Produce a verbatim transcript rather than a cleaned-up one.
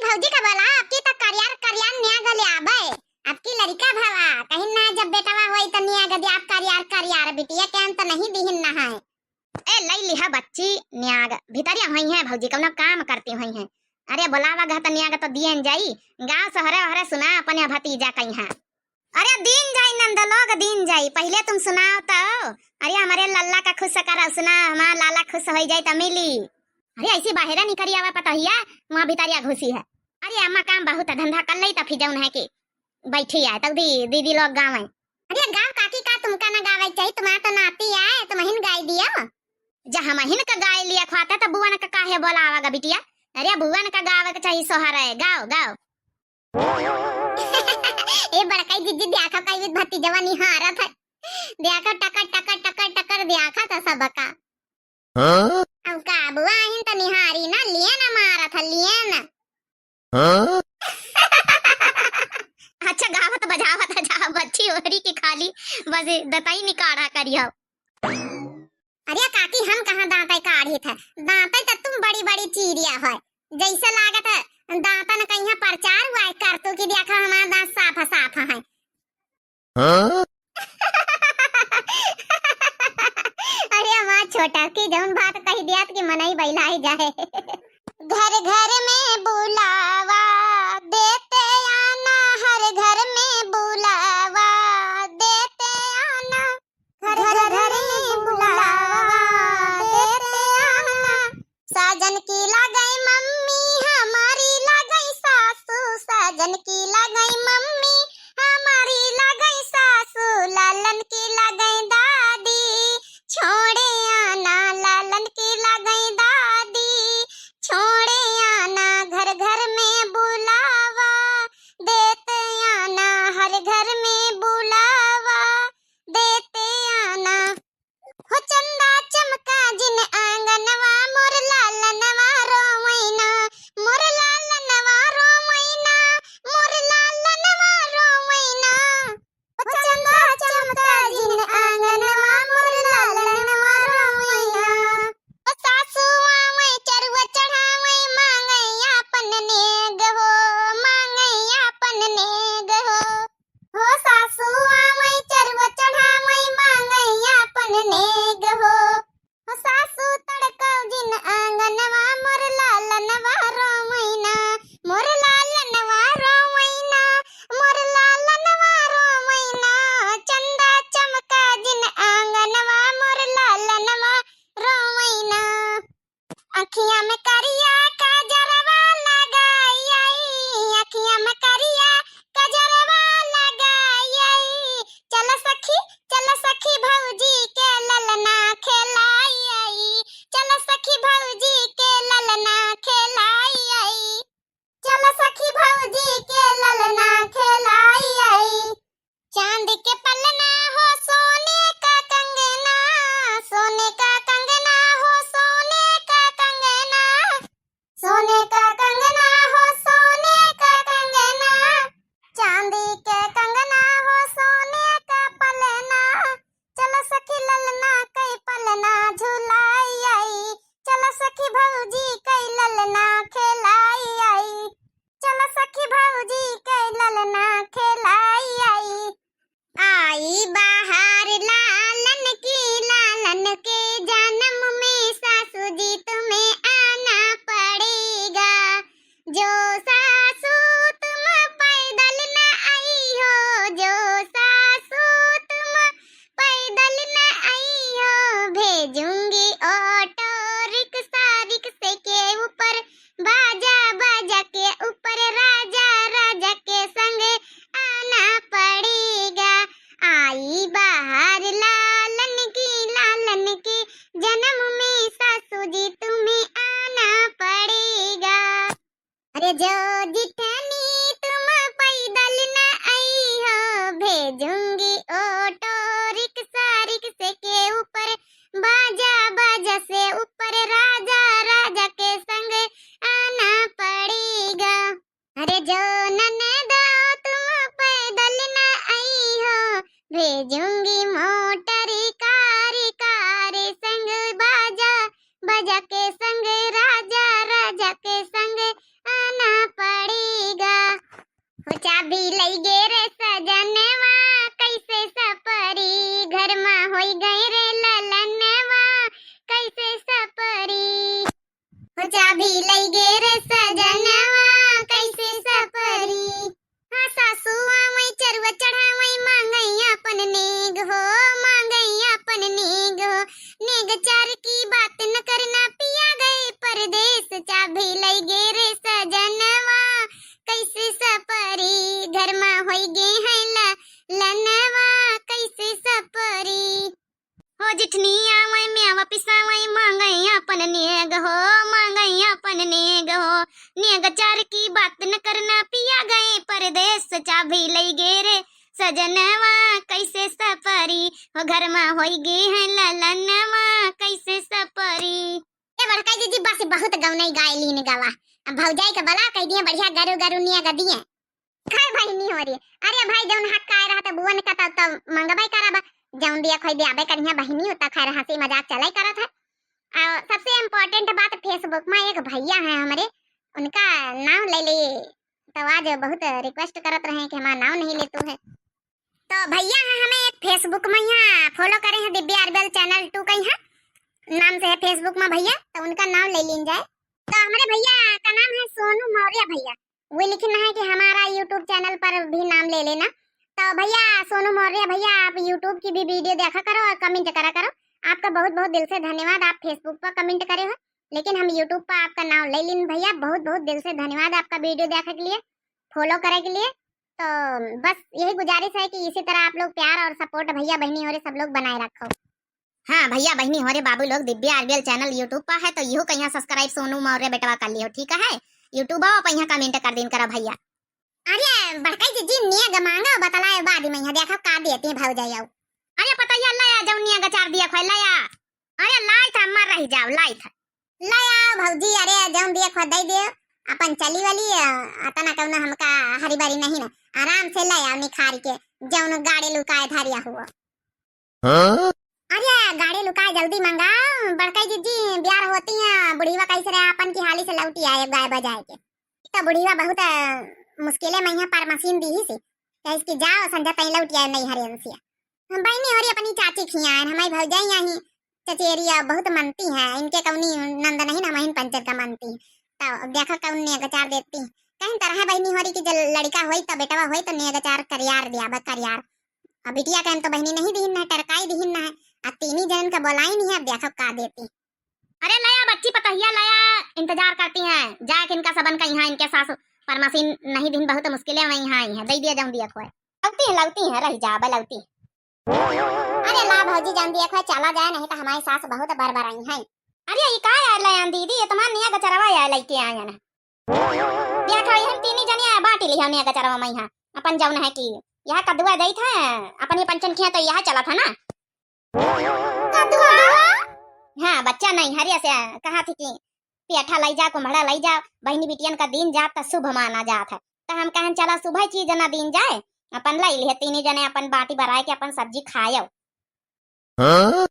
भौजी का बोला, अबकी तो करियार करियार न्याग ले आबे। अबकी लड़िका भवा, कहिन ना जब बेटवा होई तो न्याग दे आप करियार करियार, बिटिया के अंत नहीं दिहिन ना है। ए, लई लिहा बच्ची न्याग, भितरिया होइहैं भौजी, कउनो काम करती होइहैं। अरे बोलावा गह त न्याग तो दियन जाई, गाँव सहरे ओहरे सुना अपने भतीजा कइहाँ। अरे दीन जाई नंद लोग, दीन जाई, पहिले तुम सुनाओ तो। अरे हमरे लल्ला का खुश करा, सुना हमार लाला खुश होइ जाई त मिली। अरे ऐसी बाहरे निकरी आवा पतोहिया, वहाँ भितरिया घुसी है। अरे अम्मा काम बहुत है, धंधा कर लई त फिर जउन है कि बैठी आए तब दी, दीदी लोग गावे। अरे गाओ काकी, का तुमका ना गावे के चाही, तुम्हार तो नाती आए, तुमहिन गाई दियो। जा हमहिन का गाय लिया ख्वाता त बुअन का काहे बोलावा गा बिटिया? अरे बुअन का गावे के चाही सोहर है, गाओ गाओ। ए बड़काई जिज्जी, देखो कई भतीजवा निहारत है, देखो टकर टकर टकर टकर देखत है सबका। हाँ? अब का बुआ आइन त निहारी ना, लिए ना मारत है, लिए ना। हाँ? अच्छा गावत बजावत है जा बच्ची ओहरी के खाली बस दतई निकाड़ा करियो। अरे काकी, हम कहाँ दांतै काढ़ित है, दांतै त तुम बड़ी बड़ी चीरिया है, जैसे लागत है दांतन कइहाँ प्रचार हुआ है करतू कि देखो हमार दांत साफ साफ है। हाँ? अरे हमार छोटा की जउन बात कही दियात कि मनई बइलाई जाए। घर घर में बुलावा देते आना, हर घर में बुलावा देते आना, घर घर में बुलावा देते आना। साजन की लागई मम्मी, हमारी लागई सासू, साजन की लागई मम्मी, हमारी लागई सासू, लालन की लागई दादी, छोड़े आना, लालन की लागई दादी, छोड़े आना, घर घर में बुलावा देते आना, हर घर में बुलावा देते आना। हो चंदा चमका जिन आंगनवा, मोर लालनवा रोवैना, मोर लालनवा रोवैना, मोर लालनवा रोवैना। हो चंदा चमका जिन आंगनवा, मोर लालनवा रोवैना। ओ सासू आवै चरुआ चढ़ावै, मांगै आपन नेग हो, मांगै आपन नेग हो। हो सासू आवै चरुआ चढ़ावै, मांगै आपन नेग हो। हो सासू तड़कौ जिन आंगनवा, मोर लालनवा रोवैना, मोर लालनवा रोवैना, मोर लालनवा रोवैना। चंदा चमका जिन आंगनवा, मोर लालनवा रोवैना। अखियाँ में करिया काजरवा लगाई आई, अखियाँ में करिया काजरवा लगाई आई। चल सखी, चल सखी भौजी के ललना खेलाई आई, चल सखी भौजी के ललना खेलाई आई। चल सखी भौजी के ललना खेलाई आई। चांदी के पलना हो सोने का कंगना, सोने का कंगना हो सोने का कंगना, सोने का कंगना हो सोने का कंगना, चांदी के कंगना हो सोने का पलना। चल सखी ललना कई पलना झुलाई आई, चल सखी भौजी कई ललना खेलाई आई, चल सखी भौजी कई ललना खेलाई आई। आई बहार लालन की, लालन के जन्म में सासू जी तुम्हें आना पड़ेगा। जो सासू तुम पैदल न आई हो, जो सासू तुम पैदल न आई हो, भेजूंगी ऑटो रिक्शा, रिक्शे के ऊपर बाजा, बाजा के ऊपर राजा, राजा के संग आना पड़ेगा। आई बहार लालन की, लालन के जन्म में सासू जी तुम्हें आना पड़ेगा। अरे जो जितनी तुम पैदल न आई हो, भेजूंगी ऑटो रिक्शा, रिक्शे के ऊपर बाजा, बाजा से ऊपर राजा, राजा के संग आना पड़ेगा। अरे जो ननदो तुम पैदल न आई हो, भेजूंगी मोटर कार, कार संग बाजा, बाजा के संग राजा, राजा के संग आना पड़ेगा। हो चाभी लई गे रे सजनवा, कैसे सपरी, घर मा होई गए रे ललनवा, कैसे सपरी। हो चाभी लई गे रे सजनवा, कैसे सपरी। हाँ, सासू आवई चरुआ चढ़ावई, मांगई आपन नेग हो, मांगई आपन नेग हो। नेग चार की बात न करना, पिया गए परदेस, चाभी लई गे रे सजनवा, कैसे सपरी, घर मा होई गे है ललनवा, कैसे सपरी। हो जिठनी आवई मेवा पिसावई, मांगई आपन नेग हो, मांगई आपन नेग हो। नेग चार की बात न करना, पिया गए परदेस, चाभी लई गे रे सजनवा, कैसे सपरी। हो घर मा होई गे है ललनवा, कैसे सपरी। ए बड़का जीजी, बस बहुत गौनई गाय लीन गवा। अब भौजाई के बला कह दिए, बढ़िया गरु गरु नेग दिए। खाए बहिनी होरे। अरे भाई, जौन हक आए रहत बुअन का तब, तब मंगबे करब। जौन दिया खोई दियाबे करिहा बहिनी, उतना खैर हंसी मजाक चले करत है। और सबसे important बात, Facebook में एक भैया है हमरे, उनका नाम ले ले, तो आज बहुत request करत रहे कि हमारा नाम नहीं लेतू है। तो भैया है हमें एक Facebook में यहाँ follow करे हैं, दिव्या RBL channel two कहीं है नाम से है Facebook में भैया, तो उनका नाम ले लीन जाए। तो हमारे भैया का नाम है सोनू मौर्य भैया, वो लिखना है कि हमारा YouTube channel पर भी नाम ले लेना। तो भैया सोनू मौर्य भैया, आप YouTube की भी video देखा करो और comment करा करो। आपका बहुत बहुत दिल से धन्यवाद, आप Facebook पर comment करे हो, लेकिन हम YouTube पर आपका नाम ले लीन भैया। बहुत बहुत दिल से धन्यवाद आपका video देखे के लिए, follow करे के लिए। तो बस यही गुजारिश है कि इसी तरह आप लोग प्यार और support भैया बहिनी होरे सब लोग बनाए रखो। हाँ भैया बहिनी होरे बाबू लोग, दिव्या RBL channel YouTube पर है, तो इहो कहिया subscribe सोनू मौर्य बेटवा कर लियो, ठीक है? YouTube पर यहाँ comment कर दीन करा भैया। अरे बड़का जीजी, नेग मांगा बतलाए बाद में, यहाँ देखा का देती है भौजाई। अरे पतैया लया, जौन नेग चार दिया खोई लया। अरे लाइत है, मर रही जाओ, लाइत है। लया भौजी, अरे जौन दिया खोई दे दे, अपन चली वाली, अ, अतना कौनो हमका हरी बारी नहीं ना, आराम से लया निखार के, जौन गाड़ी लुकाए धरिया हुआ। हाँ? अरे गाड़ी लुकाए जल्दी मंगाओ, बड़का जीजी ब्यार होती है, बुढ़ीवा कैसे रहे आपन की हाली से लौटी आए गाय बजाए के। तो बुढ़ीवा बहुत, अ, मुश्किले में यहाँ पर मशीन दी ही से, कहे इसकी जाओ संझा तई लौटी आए नहीं हरे अंसिया। हम बहिनी होरी अपनी चाची खियान, हमारी भौजाई यहीं चचेरी है, बहुत मनती है, इनके कौनी नंद नहीं ना, महीन पंचर का मनती। तो देखा कौन नेगचार देती। कहीं तरह बहिनी होरी कि जब लड़का होई तो बेटवा होई तो नेगचार करियार दिया, बस करियार। अब बिटिया का तो बहिनी नहीं दीन है, टरकाई दीन है। अब तीनी जन का बोलाई नहीं है, अब देखो का देती। अरे लया बच्ची पतहिया लया, इंतजार करती हैं, जाए कि इनका सबन का यहाँ इनके सास परमासीन नहीं दिन बहुत मुश्किलें में यहाँ आई हैं, दे दिया जाऊँ दिया खोए। लौती हैं, लौती हैं, रह जा, अब लौती। अरे ला भौजी जान दिया खोए, चला जाए, नहीं तो हमारी सास बहुत बरबराई हैं। अरे ये का यार लयान दीदी, ये तुम्हार नेगचरवा यार लइके आए हैं ना। देखो, हम तीनी जने बांटी लिहा नेगचरवा में यहाँ। अपन जौन है कि यह कद्दुआ देत है, अपन ही पंचन किया तो यह चला था ना। कद्दुआ? हाँ, बच्चा नहीं, हरिया से कहा थी कि पेठा लई जा, कुम्हड़ा लई जा, बहिनी बिटियन का दीन जात त शुभ माना जात है। त हम कहन चला शुभ चीज ना दीन जाए, अपन लई लिहे तीनी जने अपन बाटी बराए के अपन सब्जी खायो। हाँ?